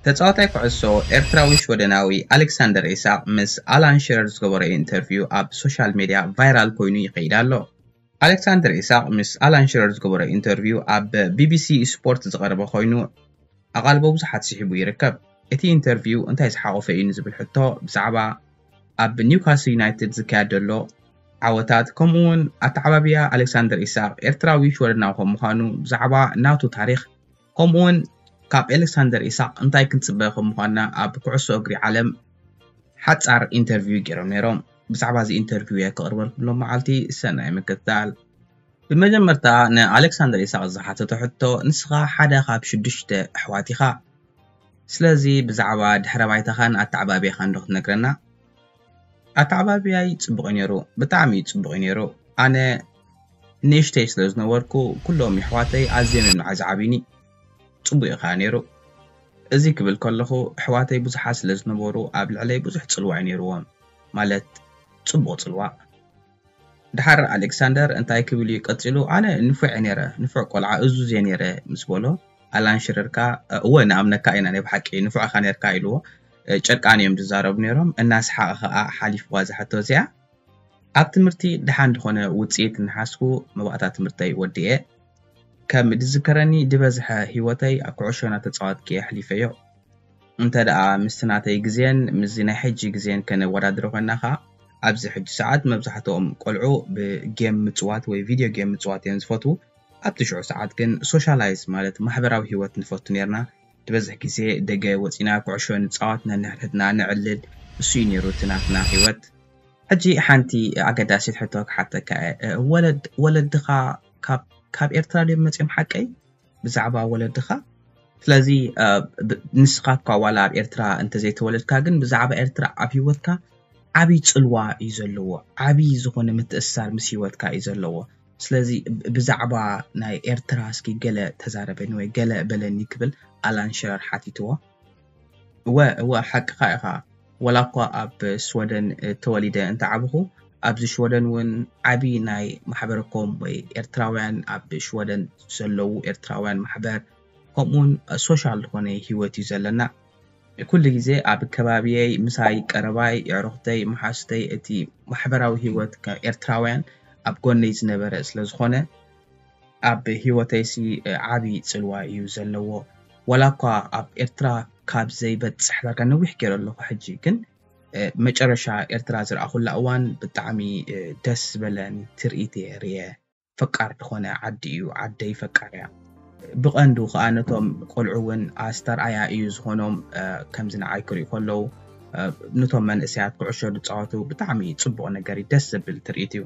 ተጻዋታይ ኩዕሶ ኤርትራዊ ሽወደናዊ ኣሌክሳንደር ኢሳቕ ምስ ኣላን ሽረር ዝገበሮ ኢንተርቪው ኣብ ሶሻል ሜድያ ቫይራል ኮይኑ ይኸይድ ኣሎ። ኣሌክሳንደር ኢሳቕ ምስ ኣላን ሽረር ዝገበሮ ኢንተርቪው ኣብ ቢቢሲ ስፖርት ዝቐረበ ኮይኑ ኣቓልቦ ብዙሓት ስሒቡ ይርከብ። እቲ ኢንተርቪው እንታይ ዝሓቖፈ እዩ ንዝብል ሕቶ ብዛዕባ ኣብ ኒውካስል ዩናይትድ ዝካየድ ዘሎ ዓወታት ከምኡ እውን ኣተዓባብያ ኣሌክሳንደር ኢሳቕ ኤርትራዊ ሽወደናዊ ከም ምዃኑ ብዛዕባ ናቱ ታሪኽ ከምኡ እውን ካብ ኤሌክሳንደር ኢሳቕ እንታይ ክንጽበ ከም ምዃንና ኣብ ኩዕሶ እግሪ ዓለም ሓጻር ኢንተርቪው ገይሮም ነይሮም። ብዛዕባ እዚ ኢንተርቪው እየ ከቕርበልኩም ሎም መዓልቲ። ሰናይ ምክትታል። ብመጀመርታ ንኣሌክሳንደር ኢሳቕ ዝሓተቶ ሕቶ፣ ንስኻ ሓደ ካብ ሽዱሽተ ኣሕዋት ኢኻ። ስለዚ ብዛዕባ ድሕረ ባይታኻን ኣተዓባብያኻን ዶ ክትነግረና? ኣተዓባብያይ ጽቡቕ እዩ ነይሩ፣ ብጣዕሚ እዩ ጽቡቕ እዩ ነይሩ። ኣነ ንእሽተይ ስለ ዝነበርኩ ኩሎም የሕዋተይ ኣዝዮም እዮም ንዓይ ዝዓብዩኒ። ጽቡቕ እዩ ከኣ ነይሩ። እዚ ክብል ከለኹ ኣሕዋተይ ብዙሓት ስለ ዝነበሩ ኣብ ልዕለይ ብዙሕ ጽልዋ እዩ ነይርዎም፣ ማለት ጽቡቕ ጽልዋ። ድሓር ኣሌክሳንደር እንታይ ክብል እዩ ቀጺሉ፣ ኣነ ንፉዕ እየ ነይረ፣ ንፉዕ ቆልዓ እዙዝ እየ ነይረ ምስ በሎ፣ ኣላን ሽረር ከኣ እወ ንኣምነካ ኢና ናይ ብሓቂ ንፉዕ ኢኻ ነይርካ ኢልዎ። ጨርቃን እዮም ዝዛረቡ ነይሮም። እናሰሓቐ ከኣ ሓሊፍዋ እዛ ሕቶ እዚኣ። ኣብ ትምህርቲ ደሓን ዝኾነ ውጽኢት እናሓዝኩ መባእታ ትምህርተይ ወዲኤ። ከም ዝዝከረኒ ዝበዝሐ ህይወተይ ኣብ ኩዕሾ እናተጻወትኩ እየ ኣሕሊፈዮ። እንተ ደኣ ምስቲ ናተይ ግዜን ምስዚ ናይ ሕጂ ግዜን ከነወዳድሮ ኮይና ከኣ ኣብዚ ሕጂ ሰዓት መብዛሕትኦም ቆልዑ ብጌም ምጽዋት ወይ ቪድዮ ጌም ምጽዋት እዮም ዝፈትዉ። ኣብቲ ሽዑ ሰዓት ግን ሶሻላይዝ ማለት ማሕበራዊ ህይወት ንፈቱ ነርና። ዝበዝሕ ግዜ ደገ ወጺና ኩዕሾ ንጻወት፣ ነንሕድሕድና ነዕልል። እሱ እዩ ነይሩ እቲ ናትና ህይወት። ሕጂ ሓንቲ ኣገዳሲት ሕቶ ክሓተካ እየ። ወለድ ወለድኻ ካብ ካብ ኤርትራ ድዮም መጺኦም ሓቀይ? ብዛዕባ ወለድኻ። ስለዚ ንስኻ እኳ ዋላ ኣብ ኤርትራ እንተዘይተወለድካ ግን ብዛዕባ ኤርትራ ኣብ ህይወትካ ዓብዪ ጽልዋ እዩ ዘለዎ። ዓብዪ ዝኾነ ምትእስሳር ምስ ህይወትካ እዩ ዘለዎ። ስለዚ ብዛዕባ ናይ ኤርትራ እስኪ ገለ ተዛረበኒ ወይ ገለ በለኒ ክብል ኣላን ሽረር ሓቲትዎ። እወ እወ ሓቅኻ ኢኻ። ወላ እኳ ኣብ ሽወደን ተወሊደ እንተዓብኹ ኣብዚ ሽወደን እውን ዓብዪ ናይ ማሕበረኮም ወይ ኤርትራውያን ኣብ ሽወደን ዘለዉ ኤርትራውያን ማሕበር ከምኡውን ሶሻል ዝኾነ ህይወት እዩ ዘለና። ኩሉ ግዜ ኣብ ከባቢየይ ምሳይ ቀረባይ የዕሩኽተይ መሓዙተይ እቲ ማሕበራዊ ህይወት ኤርትራውያን ኣብ ጎነይ ዝነበረ ስለ ዝኾነ ኣብ ህይወተይሲ ዓብዪ ጽልዋ እዩ ዘለዎ። ዋላ እኳ ኣብ ኤርትራ ካብ ዘይበጽሕ ዳርጋ ነዊሕ ገይረ ኣለኹ ሕጂ ግን መጨረሻ ኤርትራ ዝረኣኹላ እዋን ብጣዕሚ ደስ ዝበለኒ ትርኢት እየ ርእየ። ፈቃር ዝኾነ ዓዲ እዩ፣ ዓደይ ፈቃር እያ። ብቐንዱ ከኣ ነቶም ቆልዑ እውን ኣስተርኣያ እዩ ዝኾኖም። ከምዚ ንዓይ ክሪኡ ከለዉ ነቶም መንእሰያት ኩዕሾ ዝጻወቱ ብጣዕሚ ጽቡቕ ነገር እዩ፣ ደስ ዘብል ትርኢት እዩ።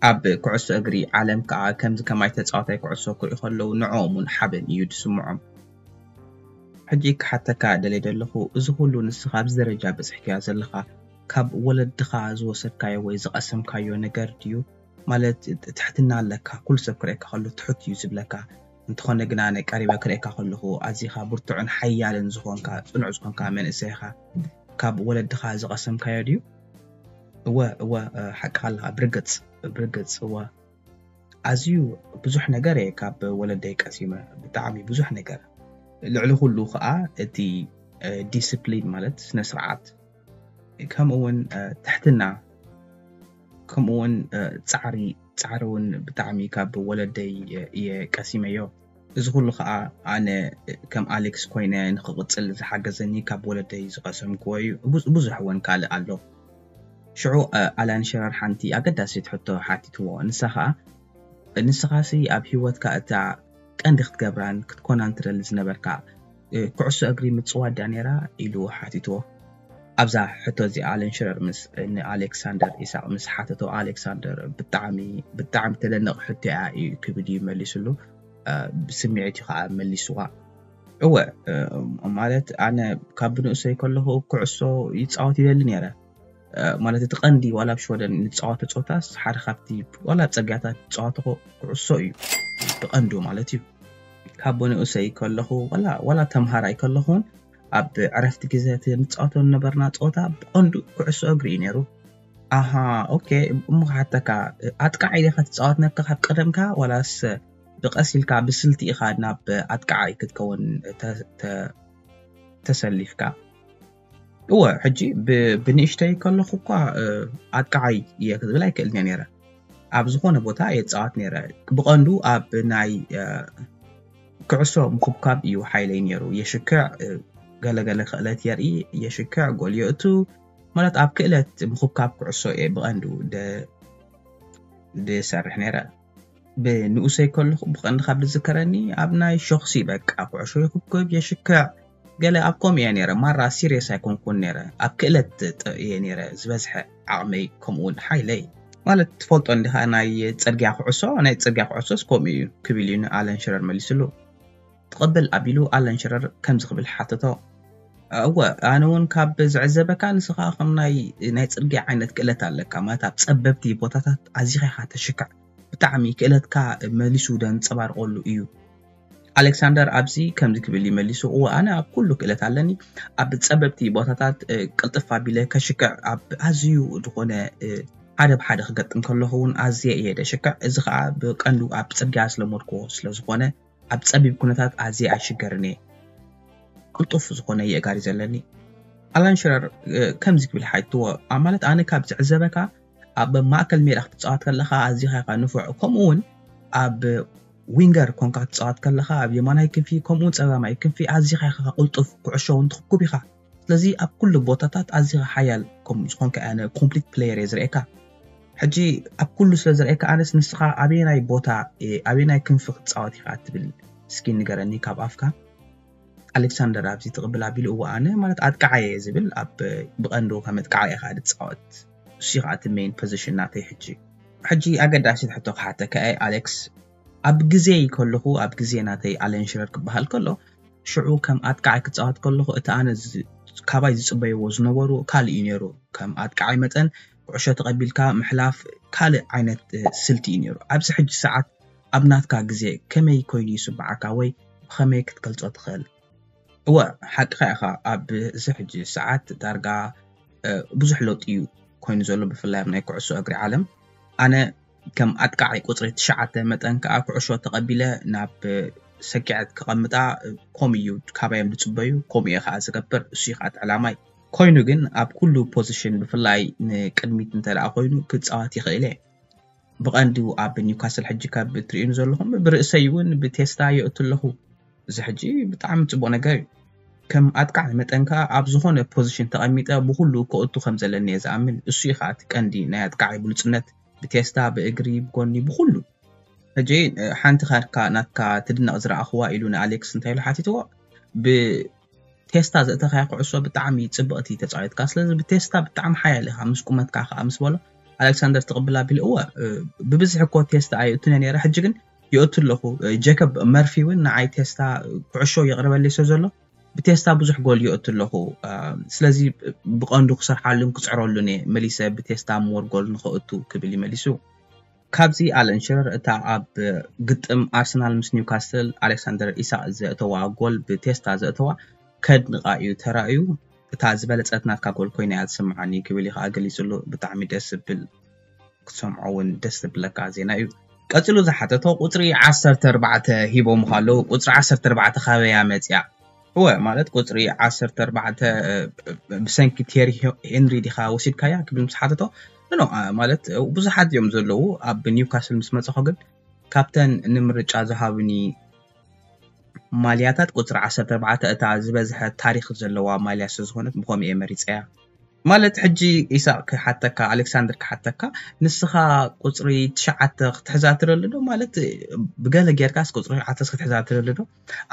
ኣብ ኩዕሶ እግሪ ዓለም ከኣ ከምዚ ከማይ ተጻዋታይ ኩዕሶ ክሪኡ ከለዉ ንዕኦም እውን ሓበን እዩ ዝስምዖም። ሕጂ ክሓተካ ደልየ ዘለኹ፣ እዚ ኩሉ ንስኻ ኣብዚ ደረጃ በጺሕካዮ ዘለኻ ካብ ወለድኻ ዝወሰድካዮ ወይ ዝቐሰምካዮ ነገር ድዩ? ማለት ትሕትና ኣለካ፣ ኩሉ ሰብ ክርእየካ ከሎ ትሑት እዩ ዝብለካ። እንተኾነ ግና ኣነ ቀሪበ ክርእየካ ከለኹ ኣዚኻ ብርቱዕን ሓያልን ዝኾንካ፣ ጽኑዕ ዝኾንካ መንእሰይ ኢኻ። ካብ ወለድኻ ዝቐሰምካዮ ድዩ? እወ እወ ሓቅኻ ኣለኻ። ብርግጽ ብርግጽ እወ ኣዝዩ ብዙሕ ነገር እየ ካብ ወለደይ ቀሲመ፣ ብጣዕሚ ብዙሕ ነገር። ልዕሊ ኩሉ ከዓ እቲ ዲስፕሊን ማለት ስነ ስርዓት ከምኡ እውን ትሕትና ከምኡ እውን ፃዕሪ ፃዕሪ እውን ብጣዕሚ ካብ ወለደይ እየ ቀሲመዮ። እዚ ኩሉ ከዓ ኣነ ከም ኣሌክስ ኮይነ ንክቕፅል ዝሓገዘኒ ካብ ወለደይ ዝቐሰምክዎ እዩ። ብዙሕ እውን ካልእ ኣሎ። ሽዑ ኣላን ሸረር ሓንቲ ኣገዳሲት ሕቶ ሓቲትዎ። ንሳ ከዓ ንስኻሲ ኣብ ህይወትካ እታ ቀንዲ ክትገብራን ክትኮናን ትደሊ ዝነበርካ ኩዕሶ እግሪ ምፅዋት ድያ ነይራ? ኢሉ ሓቲትዎ። ኣብዛ ሕቶ እዚኣ ኣለን ሽረር ምስ ንኣሌክሳንደር ኢሳቅ ምስ ሓተቶ ኣሌክሳንደር ብጣዕሚ ብጣዕሚ ተደነቕ ሕቶ እያ እዩ ክብል እዩ መሊስሉ። ብስምዒት እዩ ከዓ መሊስዋ። እወ ማለት ኣነ ካብ ብንእሰይ ከለኹ ኩዕሶ ይፃወት ይደሊ ነይረ። ማለት እቲ ቀንዲ ዋላ ኣብ ሽወደን ንፃወቶ ፀወታስ ሓደ ካብቲ ዋላ ኣብ ፅርግያታት ዝፃወቶ ኩዕሶ እዩ ብቐንዱ ማለት እዩ። ካብ ብንእሰይ ከለኹ ዋላ ዋላ ተምሃራይ ከለኹን ኣብ ዕረፍቲ ግዜ እቲ ንፃወቶ ዝነበርና ፀወታ ብቐንዱ ኩዕሶ እግሪ እዩ ነይሩ። ኣሃ ኦኬ እሞ ክሓተካ ኣጥቃዓይ ዲኻ ትፃወት ነርካ ካብ ቀደምካ ዋላስ ብቐስ ኢልካ ብስልቲ ኢኻ ናብ ኣጥቃዓይ ክትከውን ተ- ተ- ተሰሊፍካ። እወ፣ ሕጂ ብ- ብንእሽተይ ከለኹ እኳ እ፣ ኣጥቃዓይ እየ ክብል ኣይክእልን እየ ነይረ። ኣብ ዝኾነ ቦታ እየ ዝፃወት ነይረ። ብቐንዱ ኣብ ናይ እ፣ ኩዕሶ ምኹብካብ እዩ ሓይለይ ነይሩ። የሽክዕ እ፣ ገለገለ ክእለት የርኢ፣ የሽክዕ ጎል የእቱ፣ ማለት ኣብ ክእለት ምኹብካብ ኩዕሶ እየ ብቐንዱ ደ- ድሰርሕ ነይረ። ብንኡሰይ ከለኹ ብቐንዲ ካብ ዝዝከረኒ ኣብ ናይ ሾኽሲ በቃ ኩዕሾ ይኹብኩብ፣ የሽክዕ፣ ገለ ኣብ ከምኡ እየ ነይረ። ማራ ሲሪየስ ኣይኮንኩን ነይረ። ኣብ ክእለት ጥ- እየ ነይረ ዝበዝሐ ዓቕመይ፣ ከምኡ እውን ሓይለይ። ማለት ትፈልጦ እንዲኻ ናይ ጽርግያ ኩዕሶ፣ ናይ ጽርግያ ኩዕሶስ ከምኡ እዩ ክብል እዩ ንኣለን ሽረር መሊስሉ። ትቕብል ኣቢሉ ኣለን ሽረር ከምዚ ክብል ሓተቶ። እወ፣ ኣነ እውን ካብ ዝዕዘበካ ንስኻ ከም ናይ ናይ ጽርግያ ዓይነት ክእለት ኣለካ፣ ማለት ኣብ ጸበብቲ ቦታታት ኣዚኻ ኢኻ ተሽክዕ። ብጣዕሚ ክእለትካ መሊሱ ደንጸባርቐሉ እዩ። ኣሌክሳንደር ኣብዚ ከምዚ ክብል ይመሊሱ፣ እወ ኣነ ኣብ ኩሉ ክእለት ኣለኒ። ኣብ ጸበብቲ ቦታታት እ፣ ቅልጥፍ ኣቢለ ከሽክዕ፣ ኣብ ኣዝዩ ዝኾነ እ፣ ሓደ ብሓደ ክገጥም ከለኹ እውን ኣዝየ እየ ደሽክዕ። እዚ ኸኣ ብቀንዱ ኣብ ጽርግያ ዝለመድክዎ ስለ ዝኾነ ኣብ ጸቢብ ኩነታት ኣዝየ ኣይሽገርን እየ። ቅልጡፍ ዝኾነ የእጋር እዩ ዘለኒ። ኣላን ሽረር እ፣ ከምዚ ክብል ሓይትዎ፣ ኣ- ማለት ኣነ ካብ ዝዕዘበካ ኣብ ማእከል ሜዳ ክትጻወት ከለኻ ኣዚኻ ኢኻ ንፉዕ፣ ከምኡ እውን ኣብ ዊንገር ኮንካ ክትጻወት ከለኻ ኣብ የማናይ ክንፊ ከምኡ እውን ጸጋማይ ክንፊ ኣዚኻ ኢኻ ቅልጡፍ ኩዕሾ እውን ትኽኩብ ኢኻ። ስለዚ ኣብ ኩሉ ቦታታት ኣዚኻ ሓያል ከም ዝኾንካ ኣነ ኮምፕሊት ፕሌየር እየ ዝርእየካ። ሕጂ ኣብ ኩሉ ስለ ዝርእየካ ኣነስ ንስኻ ኣበየናይ ቦታ እ፣ ኣበየናይ ክንፊ ክትጻወት ኢኻ ትብል እስኪ ንገረኒ ካብ ኣፍካ። ኣሌክሳንደር ኣብዚ ትቕብል ኣቢሉ እወ ኣነ ማለት ኣጥቃዓይ እየ ዝብል ኣብ ብቐንዱ ከም ኣጥቃዓይ ኢኻ ትጻወት። እሱ ኢኻ እቲ ሜን ፖዚሽን ናተይ ሕጂ። ሕጂ ኣገዳሲት ሕቶ ክሓተካ እየ ኣሌክስ። ኣብ ግዜይ ከለኹ ኣብ ግዜ ናተይ ኣለን ሽረር ክበሃል ከሎ ሽዑ ከም ኣጥቃዓይ ክጻወት ከለኹ እቲ ኣነ ዝ- ካባይ ዝጽበይዎ ዝነበሩ ካልእ እዩ ነይሩ። ከም ኣጥቃዓይ መጠን ኩዕሾ ተቐቢልካ ምሕላፍ ካልእ ዓይነት እ፣ ስልቲ እዩ ነይሩ። ኣብዚ ሕጂ ሰዓት ኣብ ናትካ ግዜ ከመይ ኮይኑ ይስምዓካ ወይ ብኸመይ ክትገልጾ ትኽእል? እወ ሓቅኻ ኢኻ። ኣብዚ ሕጂ ሰዓት ዳርጋ እ፣ ብዙሕ ለውጢ እዩ ኮይኑ ዘሎ ብፍላይ ኣብ ናይ ኩዕሶ እግሪ ዓለም። ኣነ ከም ኣጥቃዓይ ቁጽሪ ትሽዓተ መጠን ከኣ ኩዕሾ ተቐቢለ ናብ ሰኪዐት ክቐምጣ ከምኡ እዩ ካባዮም ዝጽበዩ፣ ከምኡ እየ ከኣ ዝገብር። እሱ እዩ ከኣ እቲ ዕላማይ። ኮይኑ ግን ኣብ ኩሉ ፖዚሽን ብፍላይ ንቅድሚት እንተ ደኣ ኮይኑ ክጻወት ይኽእል እየ። ብቐንዱ ኣብ ኒውካስል ሕጂ ካብ እትርእዩኒ ዘለኹም ብርእሰይ እውን ብቴስታ የእቱ ኣለኹ። እዚ ሕጂ ብጣዕሚ ጽቡቕ ነገር እዩ። ከም ኣጥቃዕ መጠን ከኣ ኣብ ዝኾነ ፖዚሽን ተቐሚጠ ብኹሉ ከእቱ ከም ዘለኒ እየ ዝኣምን። እሱ እዩ ከኣ እቲ ቀንዲ ናይ ኣጥቃዓይ ብሉጽነት፣ ብቴስታ፣ ብእግሪ፣ ብጎኒ፣ ብኹሉ። ሕጂ ሓንቲ ካርካ ናትካ ትድነቕ ዝረኣኽዋ ኢሉ ንኣሌክስ እንታይ ኢሉ ሓቲትዎ? ብቴስታ ዘእተኻያ ኩዕሶ ብጣዕሚ ጽብቕቲ ተጻዊትካ፣ ስለዚ ብቴስታ ብጣዕሚ ሓያል ኢኻ፣ ምስ ቁመትካ ከኣ ምስ በሎ ኣሌክሳንደር ትቕብል ኣቢሉ እወ ብብዝሒ እኮ ቴስታ ኣይእቱነ ነይረ፣ ሕጂ ግን ይእቱ ኣለኹ። ጀከብ መርፊ እውን ንዓይ ቴስታ ኩዕሾ የቕርበለይ ስለ ዘሎ ብቴስታ ብዙሕ ጎል ይእቱ ኣለኹ። ስለዚ ብቐንዱ ክሰርሓሉን ክጽዕረሉን እየ መሊሰ ብቴስታ ምወር ጎል ንኸእቱ ክብል ይመሊሱ። ካብዚ ኣለን ሽረር እታ ኣብ ግጥም ኣርሰናል ምስ ኒውካስል ኣሌክሳንደር ኢሳቅ ዘእተዋ ጎል ብቴስታ ዘእተዋ ከድንቃ እዩ ተራእዩ። እታ ዝበለጸት ናትካ ጎል ኮይና እያ ዝስምዓኒ ክብል እዩ ከዓ ገሊጹሉ። ብጣዕሚ ደስ ዝብል ክትሰምዖ እውን ደስ ዝብለካ ዜና እዩ። ቀጺሉ ዝሓተቶ ቁጽሪ ዓሰርተ ኣርባዕተ ሂቦምኻ ኣለዉ። ቁጽሪ ዓሰርተ ኣርባዕተ ካበያ መጽያ? እወ ማለት ቁጽሪ ዓሰርተ ኣርባዕተ ብሰንኪ ቴሪ ሄንሪ ዲኻ ወሲድካያ ክብል ምስ ሓተቶ ኖ ማለት ብዙሓት እዮም ዘለዉ ኣብ ኒውካስል ምስ መጸኹ ግን ካብተን ንምርጫ ዝሃብኒ ማልያታት ቁጽሪ ዓሰርተ ኣርባዕተ እታ ዝበዝሐ ታሪኽ ዘለዋ ማልያ ስለ ዝኾነት ብኸምኡ እየ መሪጸያ። ማለት ሕጂ ኢሳቅ ክሓተካ ኣሌክሳንደር ክሓተካ ንስኻ ቁጽሪ ትሽዓተ ክትሕዛ ትደሊ ዶ ማለት ብገለ ጌርካስ ቁጽሪ ትሽዓተ ክትሕዛ ትደሊ ዶ?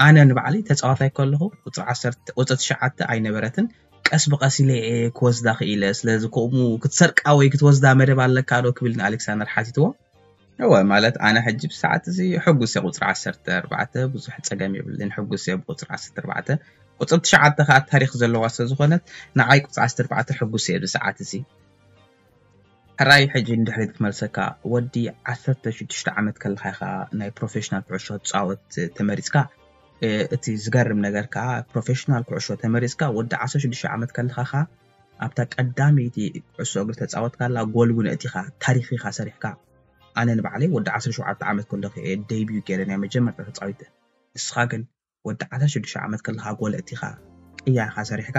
ኣነ ንባዕለይ ተጻዋታይ ከለኹ ቁጽሪ ዓሰርተ ቁጽሪ ትሽዓተ ኣይነበረትን። ቀስ ብቐስ ኢለ እየ ክወስዳ ክኢለ። ስለዚ ከምኡ ክትሰርቃ ወይ ክትወስዳ መደብ ኣለካ ዶ ክብል ንኣሌክሳንደር ሓቲትዎ። እወ ማለት ኣነ ሕጂ ብሰዓት እዚ ሕጉስ እየ ቁጽሪ ዓሰርተ ኣርባዕተ ብዙሕ ጸገም የብልን። ሕጉስ እየ ብቁጽሪ ዓሰርተ ኣርባዕተ። ቁጽሪ ትሽዓተ ከዓ ታሪኽ ዘለዋ ስለ ዝኾነት ንዓይ ቁጽሪ ዓሰርተ ኣርባዕተ ሕጉስ እየ ብሰዓት እዚ። ሕራይ ሕጂ ንድሕሪት ክመልሰካ። ወዲ ዓሰርተ ሽዱሽተ ዓመት ከለኻ ኢኻ ናይ ፕሮፌሽናል ኩዕሾ ትጻወት ተመሪጽካ። እቲ ዝገርም ነገር ከዓ ፕሮፌሽናል ኩዕሾ ተመሪጽካ ወዲ ዓሰርተ ሽዱሽተ ዓመት ከለኻ ኢኻ ኣብታ ቀዳመይቲ ኩዕሶ እግሪ ተጻወትካላ ጎል እውን ኣእቲኻ ታሪኽ ኢኻ ሰሪሕካ። ኣነ ንባዕለይ ወዲ ዓሰርተ ሸውዓተ ዓመት ከለኹ እየ ደይብዩ ገይረ ናይ መጀመርታ ተጻዊተ። ንስኻ ግን ወዲ ዓሰርተ ሽዱሽተ ዓመት ከለኻ ጎል ኣእቲኻ ቅያ ኢኻ ሰሪሕካ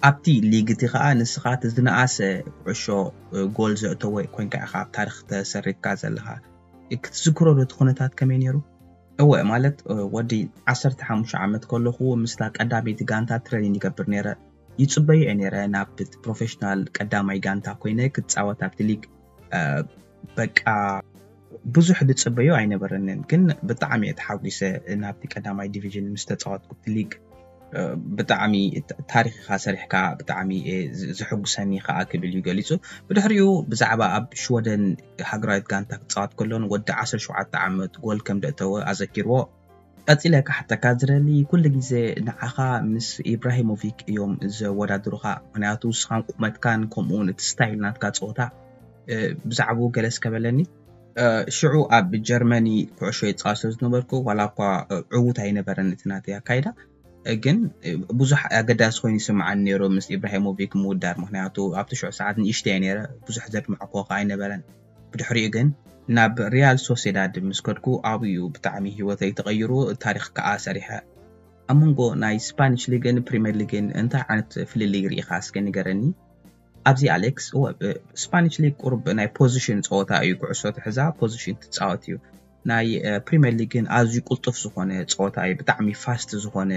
ኣብቲ ሊግ እቲ ከዓ ንስኻ እቲ ዝነኣሰ ኩዕሾ ጎል ዘእተወ ኮንካ ኢኻ ኣብ ታሪክ ተሰሪትካ ዘለኻ። ክትዝክሮ ዶ እቲ ኩነታት ከመይ ነይሩ? እወ ማለት ወዲ ዓሰርተ ሓሙሽተ ዓመት ከለኹ ምስታ ቀዳመይቲ ጋንታ ትሬኒን ይገብር ነይረ። ይፅበዮ እየ ነይረ ናብ ፕሮፌሽናል ቀዳማይ ጋንታ ኮይነ ክትፃወት ኣብቲ ሊግ። በቃ ብዙሕ ዝፅበዮ ኣይነበረንን፣ ግን ብጣዕሚ እየ ተሓጒሰ ናብቲ ቀዳማይ ዲቪዥን ምስ ተፃወትኩ። እቲ ሊግ ብጣዕሚ ታሪክ ኢኻ ሰሪሕካ፣ ብጣዕሚ ዘሕጉሰኒ ከዓ ክብል እዩ ገሊፁ። ብድሕሪኡ ብዛዕባ ኣብ ሽወደን ሃገራዊት ጋንታ ክፃወት ከሎን ወዲ ዓሰርተ ሸውዓተ ዓመት ጎል ከም ደእተወ ኣዘኪርዎ። ቀፂለ ክሓተካ ዝደሊ፣ ኩሉ ግዜ ንዓኻ ምስ ኢብራሂሞቪክ እዮም ዘወዳድሩኻ፣ ምክንያቱ ንስኻን ቁመትካን ከምኡውን እቲ ስታይል ናትካ ፀወታ ብዛዕባኡ ገለ እስከ በለኒ። ሽዑ ኣብ ጀርመኒ ኩዕሾ ይፃወት ስለ ዝነበርኩ ዋላ እኳ ዕዉት ኣይነበረን እቲ ናተይ ኣካይዳ፣ ግን ብዙሕ ኣገዳሲ ኮይኑ ይስምዓኒ ነይሩ ምስ ኢብራሂሞቪክ ምውዳር፣ ምክንያቱ ኣብቲ ሽዑ ሰዓት ንእሽተይ ነይረ፣ ብዙሕ ዘድምዐኮ ከዓ ኣይነበረን። ብድሕሪኡ ግን ናብ ሪያል ሶሴዳድ ምስ ከድኩ ኣብኡ ብጣዕሚ ህይወተይ ተቐይሩ፣ ታሪክ ከዓ ሰሪሐ። ኣብ መንጎ ናይ ስፓኒሽ ሊግን ፕሪምየር ሊግን እንታይ ዓይነት ፍልልይ ርኢኻ እስከ ንገረኒ? ኣብዚ ኣሌክስ፣ እወ፣ ብ-፣ ስፓኒሽ ሊግ ቁሩብ ናይ ፖዚሽን ፀወታ እዩ፣ ኩዕሶ ትሕዛ ፖዚሽን ትፃወት እዩ። ናይ ፕሪምየር ሊግ ግን ኣዝዩ ቅልጡፍ ዝኾነ ፀወታ እዩ፣ ብጣዕሚ ፋስት ዝኾነ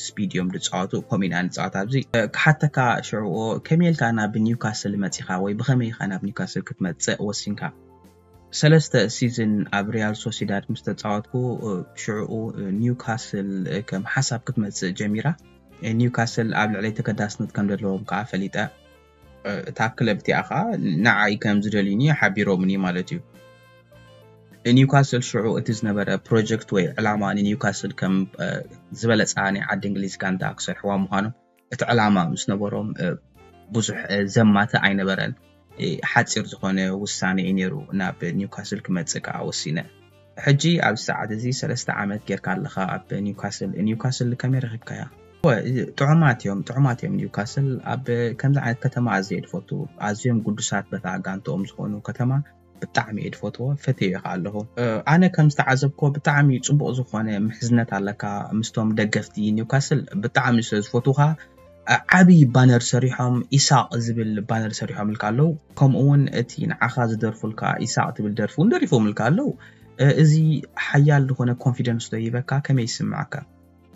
ስፒድ እዮም ዝፃወቱ፣ ከምኡ ኢና ንፃወት ኣብዚ። ክሓተካ ሽዕዎ፣ ከመይ ኢልካ ናብ ኒውካስል መፂኻ ወይ ብኸመይ ኢኻ ናብ ኒውካስል ክትመፅእ ወሲንካ? ሰለስተ ሲዝን ኣብ ሪያል ሶሲዳድ ምስ ተፃወትኩ፣ ሽዕኡ ኒውካስል ከም ሓሳብ ክትመፅእ ጀሚራ። ኒውካስል ኣብ ልዕለይ ተገዳስነት ከም ዘለዎም ከዓ ፈሊጠ። እታ ክለብ እቲኣ ከዓ ንዓይ ከም ዝደልዩኒ ሓቢሮምኒ ማለት እዩ። ኒውካስል ሽዑ እቲ ዝነበረ ፕሮጀክት ወይ ዕላማ ንኒውካስል ከም ዝበለፃ ናይ ዓዲ እንግሊዝ ጋንታ ክሰርሕዋ ምዃኖም እቲ ዕላማ ምስ ነበሮም ብዙሕ ዘማተ ኣይነበረን። ሓፂር ዝኾነ ውሳነ እዩ ነይሩ። ናብ ኒውካስል ክመፅእ ከዓ ወሲነ። ሕጂ ኣብዚ ሰዓት እዚ ሰለስተ ዓመት ጌርካ ኣለኻ ኣብ ኒውካስል። ኒውካስል ከመይ ረኺብካያ? ጥዑማት እዮም፣ ጥዑማት እዮም ኒውካስል። ኣብ ከምዚ ዓይነት ከተማ ኣዝየ ድፈቱ፣ ኣዝዮም ግዱሳት በታ ጋንተኦም ዝኾኑ ከተማ ብጣዕሚ እየ ድፈትዎ፣ ፈትዮ ከዓ ኣለኹ። ኣነ ከም ዝተዓዘብኮ ብጣዕሚ ፅቡቕ ዝኾነ ምሕዝነት ኣለካ ምስቶም ደገፍቲ ኒውካስል። ብጣዕሚ ስለ ዝፈትውኻ ዓብይ ባነር ሰሪሖም፣ ኢሳቕ ዝብል ባነር ሰሪሖምልካ ኣለዉ። ከምኡ እውን እቲ ንዓኻ ዝደርፉልካ ኢሳቕ ትብል ደርፊ እውን ደሪፎምልካ ኣለዉ። እዚ ሓያል ዝኾነ ኮንፊደንስ ዶ ይበካ? ከመይ ይስምዓካ?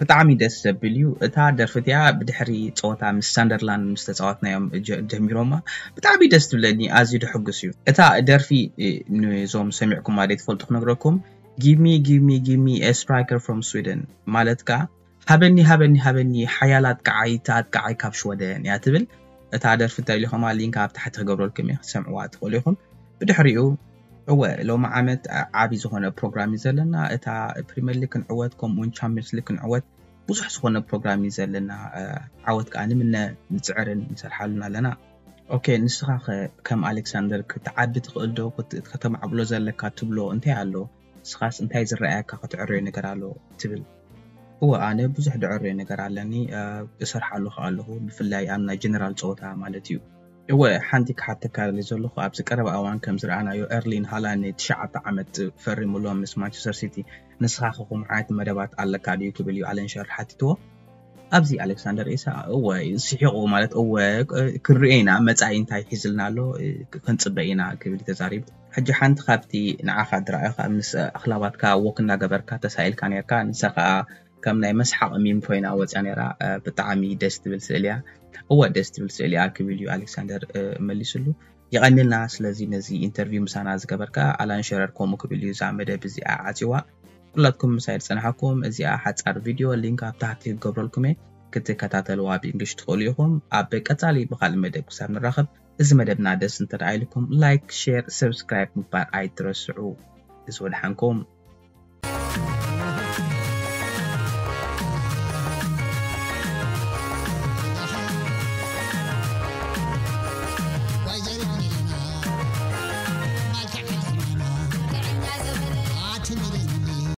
ብጣዕሚ ደስ ዘብል እዩ። እታ ደርፊ እቲኣ ብድሕሪ ፀወታ ምስ ሳንደርላንድ ምስ ተፃወትናዮም ጀ-፣ ጀሚሮማ። ብጣዕሚ ደስ ትብለኒ፣ ኣዝዩ ድሕጉስ እዩ። እታ ደርፊ ነዞም ሰሚዕኩማ ደይ ትፈልጡ ክነግረኩም፣ ጊቭ ሚ፣ ጊቭ ሚ፣ ጊቭ ሚ ኤ ስትራይከር ፍሮም ስዊደን ማለት ከዓ ሃበኒ፣ ሃበኒ፣ ሃበኒ ሓያላት ከዓይቲ ኣጥቃዓይ ካብ ሽወደን እያ ትብል። እታ ደርፊ እንተደሊኹማ ሊንካ ኣብ ታሕቲ ክገብረልኩም እየ፣ ክትሰምዕዋ ትኽእሉ ኢኹም። ብድሕሪኡ እወ፣ ሎሚ ዓመት ዓቢ ዝኾነ ፕሮግራም እዩ ዘለና። እታ ፕሪምየር ሊግ ክንዕወት፣ ከምኡውን ቻምፒየንስ ሊግ ክንዕወት፣ ብዙሕ ዝኾነ ፕሮግራም እዩ ዘለና። ዓወት ከዓ ንምነ፣ ንፅዕርን ንሰርሓሉን ኣለና። ኦኬ፣ ንስኻ ኸ ከም ኣሌክሳንደር ክትዓቢ ትኽእል ዶ? ክት-፣ ከተማዕብሎ ዘለካ ትብሎ እንታይ ኣሎ? ንስኻስ እንታይ ዝረኣየካ ክትዕረዮ ነገር ኣሎ ትብል? እወ፣ ኣነ ብዙሕ ድዕረዮ ነገር ኣለኒ፣ እሰርሓሉ ከኣ ኣለኹ፣ ብፍላይ ኣብ ናይ ጀነራል ጸወታ ማለት እዩ። እወ፣ ሓንቲ ክሓተካ ደሊ ዘለኹ፣ ኣብዚ ቀረባ እዋን ከም ዝረኣናዮ ኤርሊን ሃላንድ ትሽዓተ ዓመት ፈሪሙሎም ምስ ማንቸስተር ሲቲ። ንስኻ ከ ከምኡ ዓይነት መደባት ኣለካ ድዩ ክብል እዩ ኣለን ሸር ሓቲትዎ። ኣብዚ ኣሌክሳንደር ኢሳቕ እወ ስሒቑ ማለት እወ ክንሪኦ ኢና፣ መጻኢ እንታይ ሒዝልና ኣሎ ክንጽበ ኢና ክብል እዩ ተዛሪቡ። ሕጂ ሓንቲ ካብቲ ንዓኻ ድረኣዩኻ ምስ ኣኽላባትካ ወክ እናገበርካ ተሳኢልካ ነርካ፣ ንሳ ከኣ ከም ናይ መስሓቕ ሚም ኮይና ወጽያ ነራ። ብጣዕሚ ደስ ትብል ስእሊ እያ። እወ ደስ ትብል ስእሊ እያ ክብል እዩ ኣሌክሳንደር መሊስሉ። የቐንልና ስለዚ ነዚ ኢንተርቪው ምሳና ዝገበርካ። ኣላን ሸረር ከምኡ ክብል እዩ እዛ መደብ እዚኣ ዓጺዋ። ኩላትኩም ምሳይ ዝጸናሕኩም እዚኣ ሓጻር ቪድዮ ሊንክ ኣብ ታሕቲ ክገብረልኩም እየ፣ ክትከታተልዋ ብእንግሊሽ ትኽእሉ ኢኹም። ኣብ ቀጻሊ ብኻልእ መደብ ክሳብ ንራኸብ፣ እዚ መደብና ደስ እንተ ደኣ ኢልኩም ላይክ፣ ሼር፣ ሰብስክራይብ ምግባር ኣይትረስዑ። እዚ ወድሓንኩም።